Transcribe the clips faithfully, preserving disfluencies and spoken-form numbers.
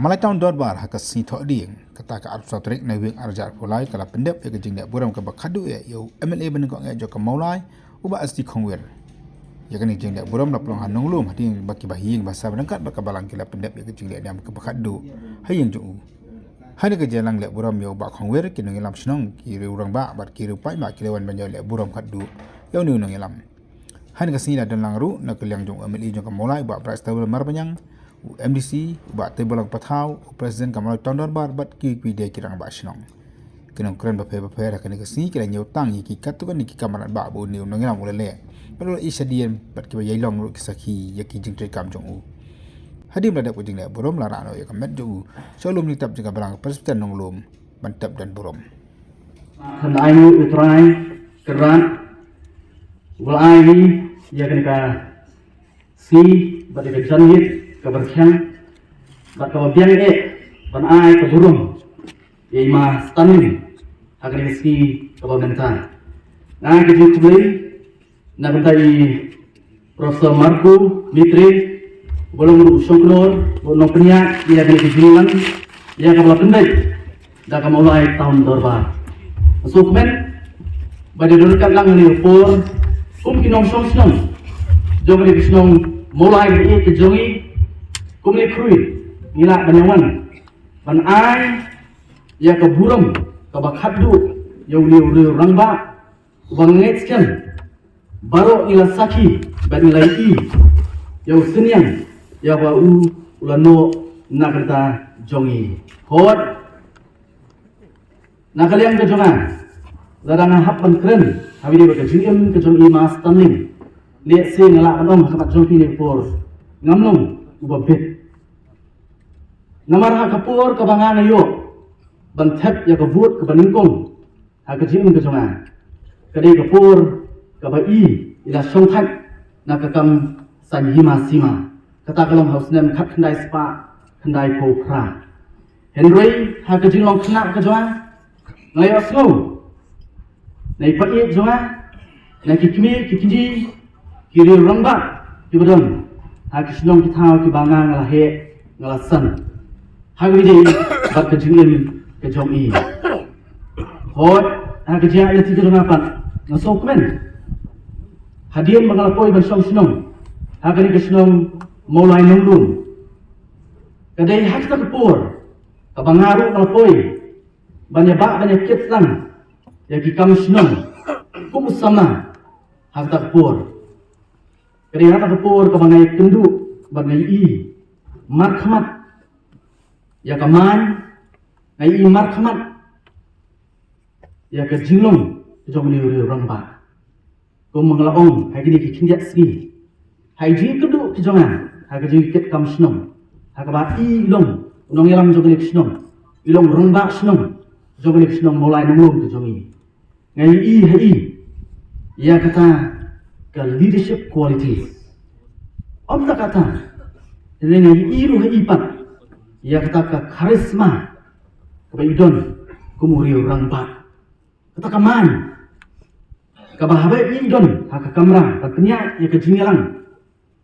Mawlai Town Dorbar ha ka sngi Thohdieng, kata ka arphew saw tarik Naiwieng arhajar arphew lai, ka la pyndep ïa ka jingleh burom kaba khadduh ïa u M L A banyngkong eh jong ka Mawlai, u Bah S T Khongwir. Ïa kane ka jingleh burom la pynlong ha Nonglum, hadien ba ki bahaïing bahasai ryngkat bad ka balang ki la pyndep ïa ka jingleh niam kaba khadduh ha ïing jong u. Ha kane ka jingleh burom ïa u Bah Khongwir, ki nongïalam shnong, ki riew rangbah bad ki riew paidbah ki la wan ban ïaleh burom khadduh ïa une u nongïalam. Ha kane ka sngi la don lang ruh na ka liang jong u M L A jong ka Mawlai, u Bah Brightstarwell Marbaniang, u M D C, u Bah Teibollang Pathaw, u President ka Mawlai Town Dorbar bad kiwei kiwei de ki rangbah shnong. Ki nongkren bapher bapher ha kane ka sngi ki la ñiew tang ïa ki katto katne ki kam rangbah ba une u nongïalam u la leh, bad u la ïeh shadien bad kiba ïai long ruh ki sakhi ïa ki jingtrei kam jong u. Hadien ba la dep ka jingleh burom, la rah noh ïa ka met jong u sha u lum jingtep jong ka balang ka Presbyterian Nonglum ban tep don burom. Khublei ïa u Trai Kynrad uba la ai ïa kane ka sngi bad ïa ka janmiet kaba rkhiang bad kaba biang eh ban ai ka burom ïa i Ma Stanley ha kane ka sngi kaba mynta. Nga ai ka jingkhublei na ka bynta i Professor Marco Maitre, uba long ruh u shongknor, u nongpynïaid ïa kane ka jingïalang, ïa kaba la pynbeit da ka Mawlai Town Dorbar. Nga sngewkmen ba da don ryngkat lang ha kane ka por, kum ki nongshong shnong jong kane ka shnong Mawlai ba ïeit ka jong ngi, kumne khrui ngi lah ban ïawan ban ai ïa ka burom kaba khadduh ïa une u riew rangbah uba ngeit skhem. Baroh ngi la sakhi bad ngi la ïohi ïa u synñiang ïa uba u la noh na ka bynta jong ngi. Hooid, na ka liang ka jong nga, lada nga hap ban kren ha kaba ïadei bad ka jingim ka jong i Ma Stanley, lehse nga lah ban ong ha khmat jong phi ha kane ka por, ngam long uba bit. Namar ha ka por kaba nga nga ïoh ban thep ïa ka vote kaba nyngkong ha ka jingim ka jong nga, ka dei ka por kaba i i la shongthait na ka kam saiñ hima sima, kata ka long ha u snem khatkhyndai spah khyndaiphew phra. Hynrei ha ka jinglong khynnah ka jong nga, nga ïohsngew na i paid jong nga, na ki kmie ki kñi, ki riew rangbah kiba don ha ki shnong ki thaw kiba nga nga la heh nga la san ha kaba ïadei bad ka jingim ka jong i. Hooid, ha ka jingïaid lynti ka jong nga pat, nga sngewkmen hadien ba nga la poi ban shong shnong ha kane ka shnong Mawlai Nonglum. Ka dei ha kata ka por kaba nga ruh nga la poi ban ïa bah ban ïa kit lang ïa ki kam shnong kum u samla. Ha kata ka por, ka dei ha kata ka por kaba nga ïakynduh bad nga ïohi markhmat ïa ka main, nga ïohi markhmat ïa ka jinglong ka jong une u riew rangbah. Kum nga la ong ha kine ki khyndiat sngi, ha i jingkynduh ka jong nga ha ka jingkit kam shnong, ha kaba i long u nongïalam jong kane ka shnong, i long rangbah shnong jong kane ka shnong Mawlai Nonglum ka jong i, nga ïohi ha i ïa kata ka leadership qualities. Ym tang kata, hynrei nga ïohi ruh ha i pat ïa kata ka charisma kaba i don kum u riew rangbah. Kata ka main kaba haba i don ha ka kamra ban pynïaid ïa ka jingïalang,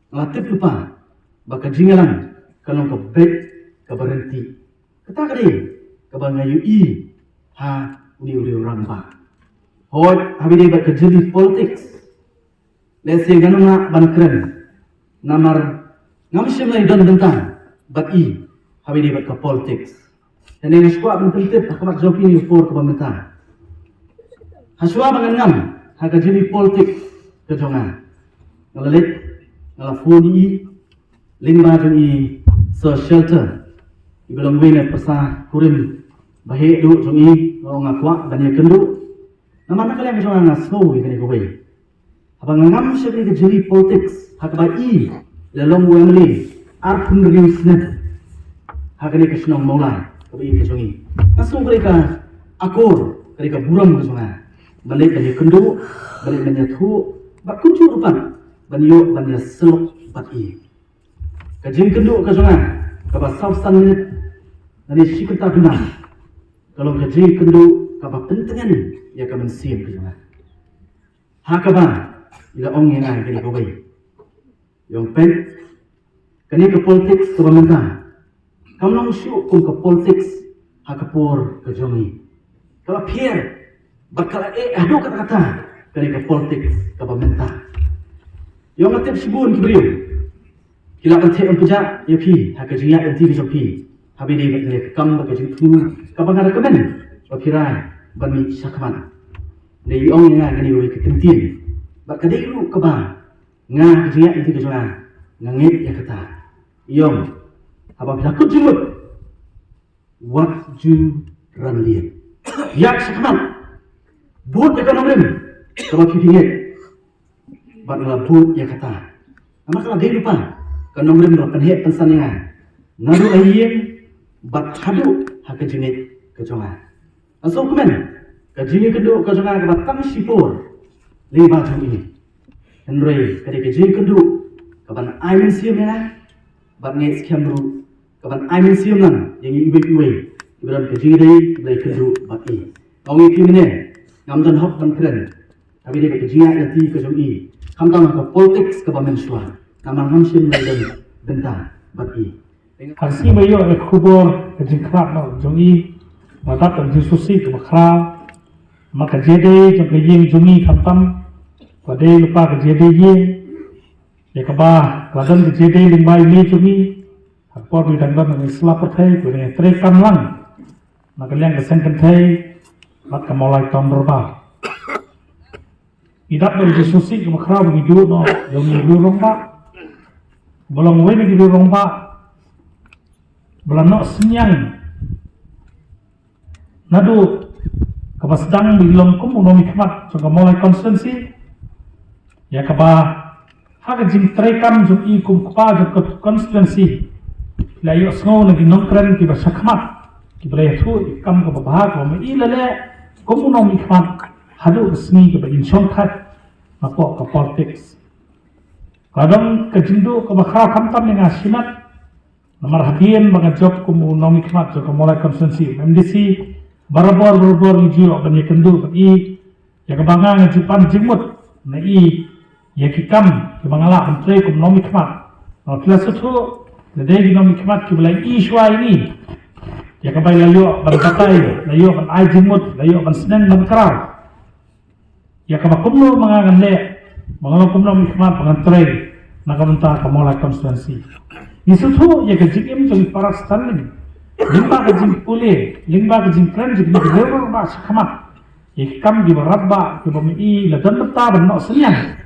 nga la tip lypa ba ka jingïalang ka long ka beit kaba ryntih. Kata ka dei kaba nga ïohi ha une u riew rangbah. Hooid, haba ïadei bad ka jylliew politics, lehse ngan ym lah ban kren namar ngam shym la ïadon bynta bad i haba ïadei bad ka politics. Hynrei nga sngewkwah ban pyntip ha khmat jong phi ha kane ka por kaba mynta, ha shuwa ba ngan ngam ha ka jylliew politics ka jong nga, nga la leit, nga la phone ïa i lyngba jong i Sir Shelter, iba long uwei na ki pyrsa kurim ba heh duh jong i, nga ong nga kwah ban ïakynduh. Namar na ka liang ka jong nga nga sngew ïa kane kawei, haba nga ngam sha kane ka jylliew politics ha kaba i la long u M L A arphew hynriew snem ha kane ka shnong Mawlai kaba ïeit ka jong i, nga sngew ka dei ka akor, ka dei ka burom ka jong nga ban leit ban ïakynduh, ban leit ban ïathuh bad kumjuh ruh pat ban ïoh ban ïasyllok bad i. Ka jingkynduh ka jong nga kaba saw san minit lane shi kynta bynta ka long ka jingkynduh kaba pyntngen ïa ka mynsiem ka jong nga, ha kaba i la ong ïa nga ïa kane kawei, ïa ong peit, kane ka politics kaba mynta Kam long shuh kum ka politics ha ka por ka jong ngi. Ka la pher bad ka la eh haduh katta katta kane ka politics kaba mynta. Ïa nga tip shibun ki briew ki la ban theh ban pynjah ïa phi ha ka jingïaid lynti ka jong phi. Haba ïadei bad kane ka kam bad ka jingthmu kaba nga recommend ba phi rai ban mih shakhmat. Dei ong ïa nga kane kawei ka kyntien bad ka dei ruh kaba nga ha ka jingïaid lynti ka jong nga nga ngeit ïa kata. Ïa ong haba phi la kut jingmut wat ju randien. Ïa shakhmat. Bud ïa ka nongrim kaba phi phi ngeit. Bad nga la bud ïa kata. Namar ka la dei lypa ka nongrim ba pynheh pynsan ïa nga naduh ha ïing bad haduh ha ka jingngeit ka jong nga. Nga sngewkmen ka jingïakynduh ka jong nga kaba tang shipor lyngba jong i. Hynrei ka dei ka jingïakynduh kaban ai mynsiem ïa nga bad nga ngeit skhem ruh kaban ai mynsiem lang ïa ngi iwei pa iwei kiba don ka jingïadei kiba la ïakynduh bad i. Nga ong ïa phi mynne ngam don hok ban kren haba ïadei bad ka jingïaid lynti ka jong i, khamtam ha ka politics kaba mynshuwa namar ngam shym la don bynta bad i. Ha ka sngi ba ïoh ïa ka khubor ka jingkhlad noh jong i, nga dap da ka jingsngewsih kaba khraw. Namar ka jingïadei jong ka ïing jong i khamtam ka dei lypa ka jingïadei ïing ïa kaba ka la don ka jingïadei lyngba i mei jong i. Ha ka por ba i dang don ha ka sla pyrthei ka dang ïatrei kam lang na ka liang ka seng kynthei bad ka Mawlai Town Dorbar. I dap da ka jingsngewsih kaba khraw ba ngi duh noh ïa une u briew rangbah ba long uwei na ki briew rangbah ba la noh synñiang naduh kaba sdang ba i long kum u nongmihkhmat jong ka Mawlai constituency. Ïa kaba ha ka jingtrei kam jong i kum kpa jong ka constituency la ïohsngew na ki nongkren kiba shakhmat kiba la ïathuh ïa ka kam kaba bha kaba ma i la leh kum u nongmihkhmat haduh ka sngi kaba in shongthait napoh ka politics. Ka don ka jingduh kaba khraw khamtam ïa nga shimet. Namar hadien ba nga jop kum u nongmihkhmat jong ka Mawlai constituency, M D C, barabor barabor ngi ju ïoh ban ïakynduh bad i ïa kaba nga nga ju pan jingmut na i ïa ki kam kiba nga lah ban trei kum nongmihkhmat. Namar phi la sngewthuh lada dei ki nongmihkhmat kiba la ïohi shuwa ïa ngi ïa kaba la ïoh ban batai, la ïoh ban ai jingmut, la ïoh ban sneng ban kraw. Ïa kaba kumno ma nga ngan leh ba nga long kumno mihkhmat ba ngan trei na ka bynta ka Mawlai constituency. Ngi sngewthuh ïa ka jingim jong i para standing lyngba ka jingpule, lyngba ka jingkren jong ki briew rangbah shakhmat ïa ki kam kiba radbah kiba ma i la don bynta ban noh synñiang.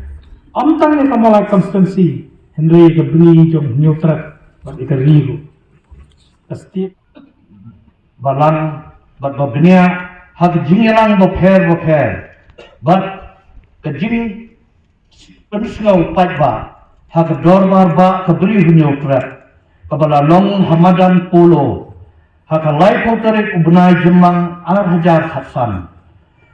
Ym tang ïa ka Mawlai constituency hynrei ïa ka bri jong Hynñiewtrep bad ïa ka ri ruh. Ka state balang bad ba bniah ha ka jingïalang bapher bapher bad ka jingpynsngew paidbah ha ka dorbar bah ka Bri Hynñiewtrep kaba la long ha madan Polo ha ka laiphew tarik u bnai Jymmang ar hajar khatsan.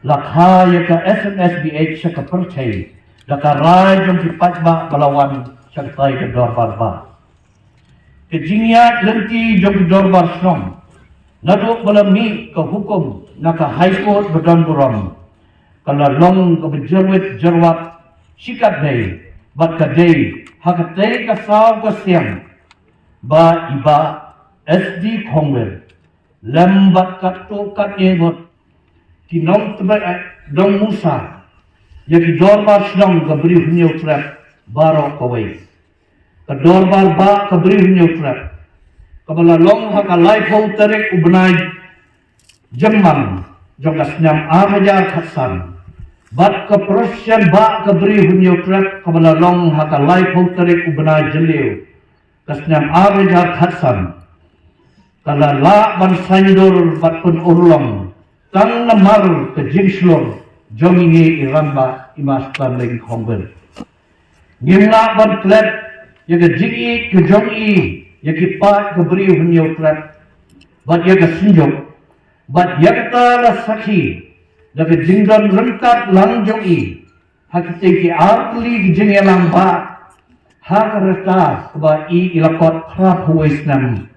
La kha ïa ka S N S B H sha ka pyrthei da ka rai jong ki paidbah ba la wan sha katai ka dorbar bah. Ka jingïaid lynti jong ki dorbar shnong naduh ba la mih ka hukum na ka High Court ba don burom ka la long kaba jyrwit jyrwat shikatdei bad ka dei ha katei ka saw ka seng ba i Bah S D Khongwir lem bad katto katne ngut ki nongtbeh nongmusa ïa ki dorbar shnong ka Bri Hynñiewtrep baroh kawei. Ka dorbar bah ka Bri Hynñiewtrep kaba la long ha ka laiphew tarik u bnai Jymmang jong ka snem ar hajar khatsan bad ka procession bah ka Bri Hynñiewtrep kaba la long ha ka laiphew tarik u bnai Jylliew ka snem ar hajar khatsan ka la lah ban saiñdur bad pynurlong tang namar ka jingshlur jong i ngi i rangbah i Ma Stanley Khongwir. Ngim lah ban klet ïa ka jingïeit ka jong i ïa ki paid ka Bri Hynñiewtrep bad ïa ka Synjuk bad ïa kata la sakhi da ka jingdon ryngkat lang jong i ha kitei ki ar tylli ki jingïalang bah ha ka rta kaba i i la kot phra phew wei snem.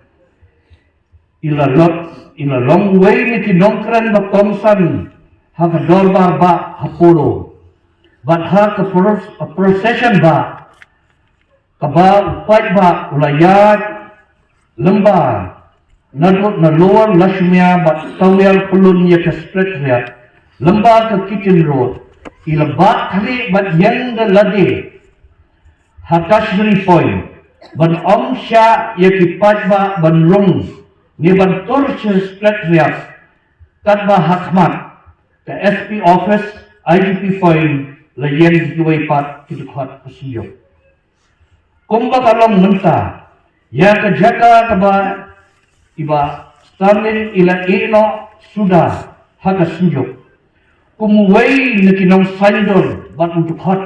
I la lot i la long wei na ki nongkren ba kongsan ha ka dorbar bah ha Polo bad ha ka pros- procession bah kaba u paidbah u la ïaid lyngba naduh na Lower Lashumia bad Tawiar Pyllun ïa ka Secretariat, lem bad ka Kitchen Road, i la bat khlieh bad ïeng da lade ha Kashmiri Point, ban ym shah ïa ki paidbah ban rung ne ban tur sha Secretariat, katba ha khmat ka S P Office, I G P Point la ïeng da kiwei pat ki dkhot ka Synjuk. Kumba ka long mynta, ïa ka jaka kaba i Bah Sterling i la ïeh noh suda ha ka Synjuk kum uwei na ki nongsaiñdur bad u dkhot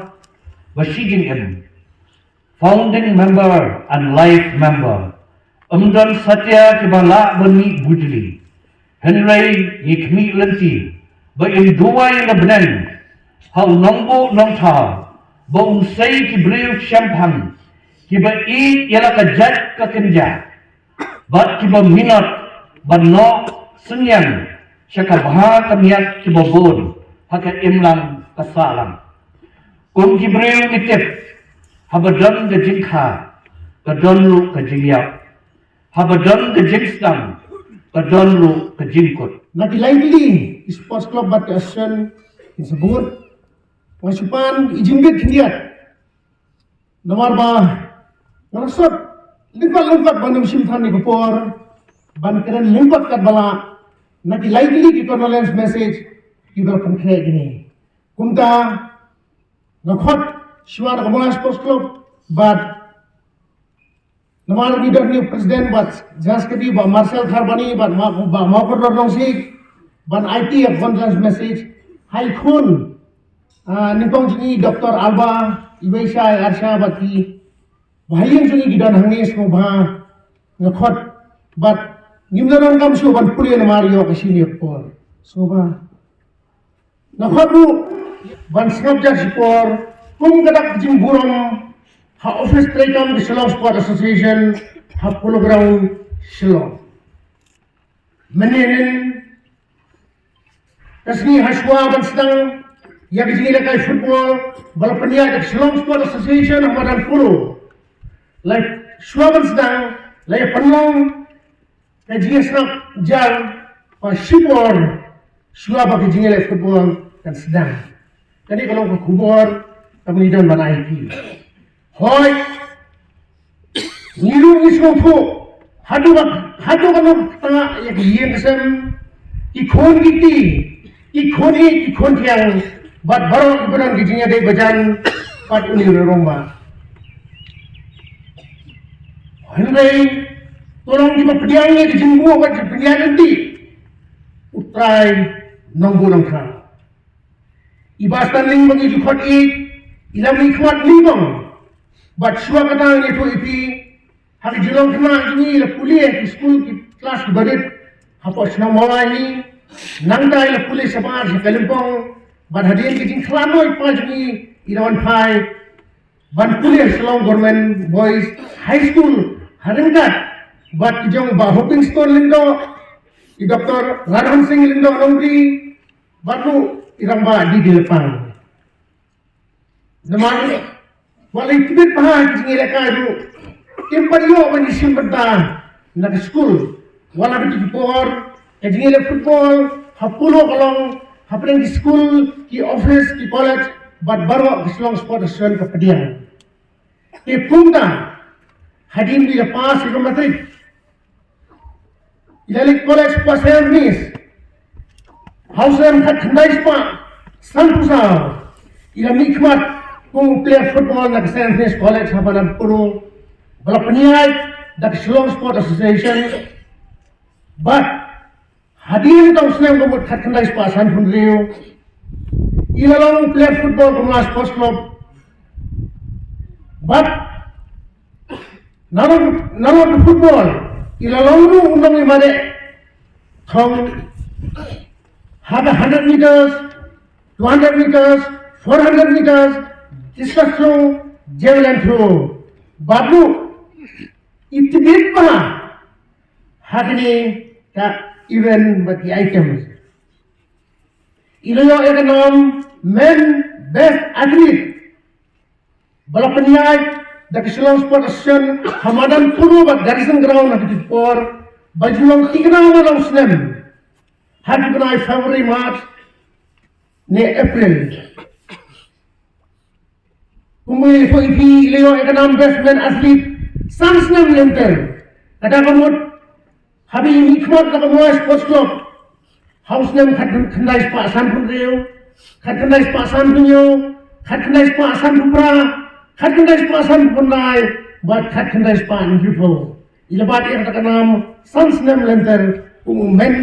ba shi jingim, founding member and life member. Ym don satia kiba lah ban mih bujli. Hynrei ngi khmih lynti ba in duwai na bneng ha u Nongbuh Nongthaw ba un sei ki briew shemphang kiba ïeit ïa la ka jait ka kynja bad kiba minot ban noh synñiang sha ka bha ka miat kiba bun ha ka imlang ka sahlang. Kum ki briew ngi tip, haba don ka jingkha ka don ruh ka jingïap, haba don ka jingsdang ka don ruh ka jingkut. Na ki lai tylli ki sports club bad ka association kin sa bud, nga shu pan i jingbit khyndiat. Namar ba nga la sot lyngkot lyngkot ban ym shim than ïa ka por ban kren lyngkot katba lah na ki lai tylli ki condolence message kiba la pynkhreh kine. Kumta nga khot shuwa na ka Mawlai Sports Club bad namar ngi don u president bad General Secretary Bah Marcel Tharbani bad ma, Bah Mawkordor Nongsiej ban ai ïa ka condolence message ha i khun, ah, nyngkong jong i Doctor Alba, iwei sha i ar sha bad ki bahaïing jong i ki don hangne. Sngewbha nga khot bad ngim da donkam shuh ban pule namar ïoh ka shi ne ka por. Sngewbha. Nga khot ruh ban sngap jar shipor kum ka dak jingburom ha office treikam ka Shillong Sport Association ha Polo Ground, Shillong. Mynnin ka sngi hashuwa ban sdang ïa ka jingïalehkai football ba la pynïaid da ka Shillong Sport Association ha madan Polo, la shuwa ban sdang la ïa pynlong ka jingïasngap jar ba shipor shuwa ba ka jingïaleh football kan sdang. Kane ka long ka khubor kaba ngi don ban ai ïa phi. Hooid, ngi ruh ngi sngewthuh haduh ka, haduh ka nongtang ïa ka ïing ka sem, ki khun ki kti, ki khun ïeit ki khun thiang bad baroh kiba don ki jingïadei bajan bad une u rangbah. Hynrei to long kiba pdiang ïa ka jingbuh bad ka jingpynïaid lynti U Trai Nongbuh Nongthaw. I Bah Stanling ba ngi ju khot ïeit i la mihkhmat nyngkong bad shuwa kata ngi ïathuh ïa phi ha ka jinglong khynnah jong ngi i la pule ha ki skul ki klas kiba rit hapoh shnong Mawlai hi. Nangta i la pule shabar sha Kalimpong bad hadien ka jingkhlad noh i pa jong ngi i la wan phai ban pule ha Shillong Government Boys High School ha ryngkat bad ki jong Bah Hoping Stone Lyngdoh, i Doctor Radhan Singh Lyngdoh Nongri bad ruh i Rangbah D D Lyngpang. Namar wat la i tbit bha ki jingïalehkai ruh kim pat ïoh ban ïashim bynta na ka skul. Wat la ka dei ki por ka jingïaleh football ha Polo ka long hapdeng ki skul, ki office, ki college bad baroh ka Shillong Sport Association ka pdiang. Te kumta hadien ba i la pass ïa ka matric i la leit college pa Saint Agnes ha u snem khatkhyndai spah sanphew saw. I la mihkhmat kum u player football na ka Saint Agnes College ha madan Polo ba la pynïaid da ka Shillong Sport Association. Bad hadien ka u snem ka mut khatkhyndai spah sanphew hynriew i la long player football ka Mawlai Sports Club. Bad nalor, nalor ka football i la long ruh u nongïamadeh thong ha ka hundred meters, two hundred meters, four hundred meters, discus throw, javelin throw. Bad ruh i tbit bha ha kine ka event bad ki items. I la ïoh ïa ka nam Men Best Athlete ba la pynïaid da ka Shillong Sport Association ha madan Polo bad Garrison Ground ha kata ka por. ba ju long thikna man u snem ha u bnai February, March ne April. Kumba ïohi ïa phi, la ïoh ïa ka nam best man athlete san snem lynter. Kata ka mut haba ngi khmat la ka Mawlai Sports Club ha u snem khatkhyndai spah sanphew hynriew, khatkhyndai spah sanphew hynñiew, khatkhyndai spah sanphew phra, khatkhyndai spah sanphew khyndai bad khatkhyndai spah hynñiewphew. I la bat ïa ka nam san snem lynter kum u men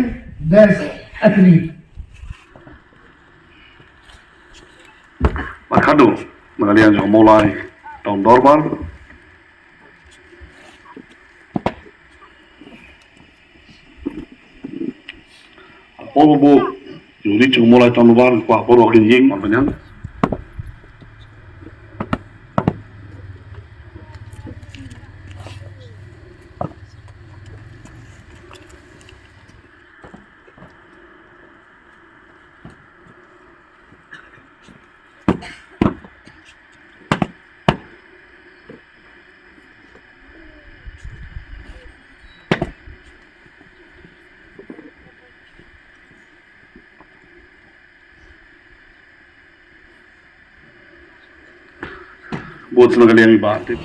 best athlete. Bad khadduh na ka liang jong Mawlai Town Dorbar. Por ba buh, jong u ri jong Mawlai Town Dorbar, kwah por ba kin ïeng, ban pynïeng. Bud sna ka liang i Bah Tip.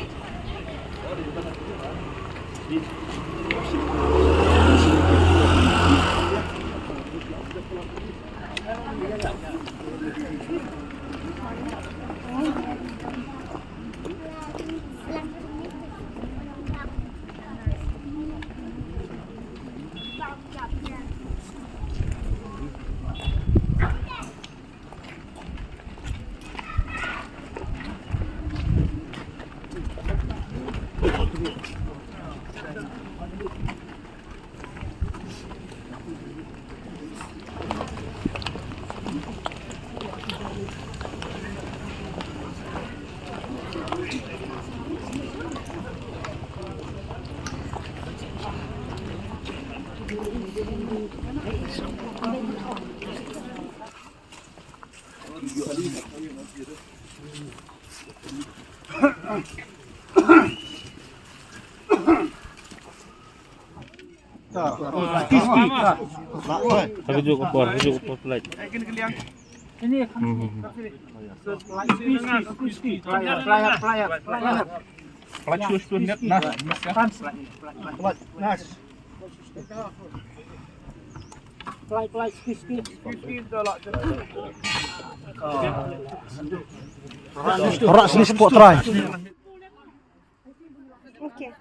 Hajuh ka por, hajuh ka por flight. Ini. Hmm, hmm, hmm. Fly, fly, fly, fly. Fly, fly, fly, fly. Fly, fly, ski, ski. Rak sini spot try. Okay.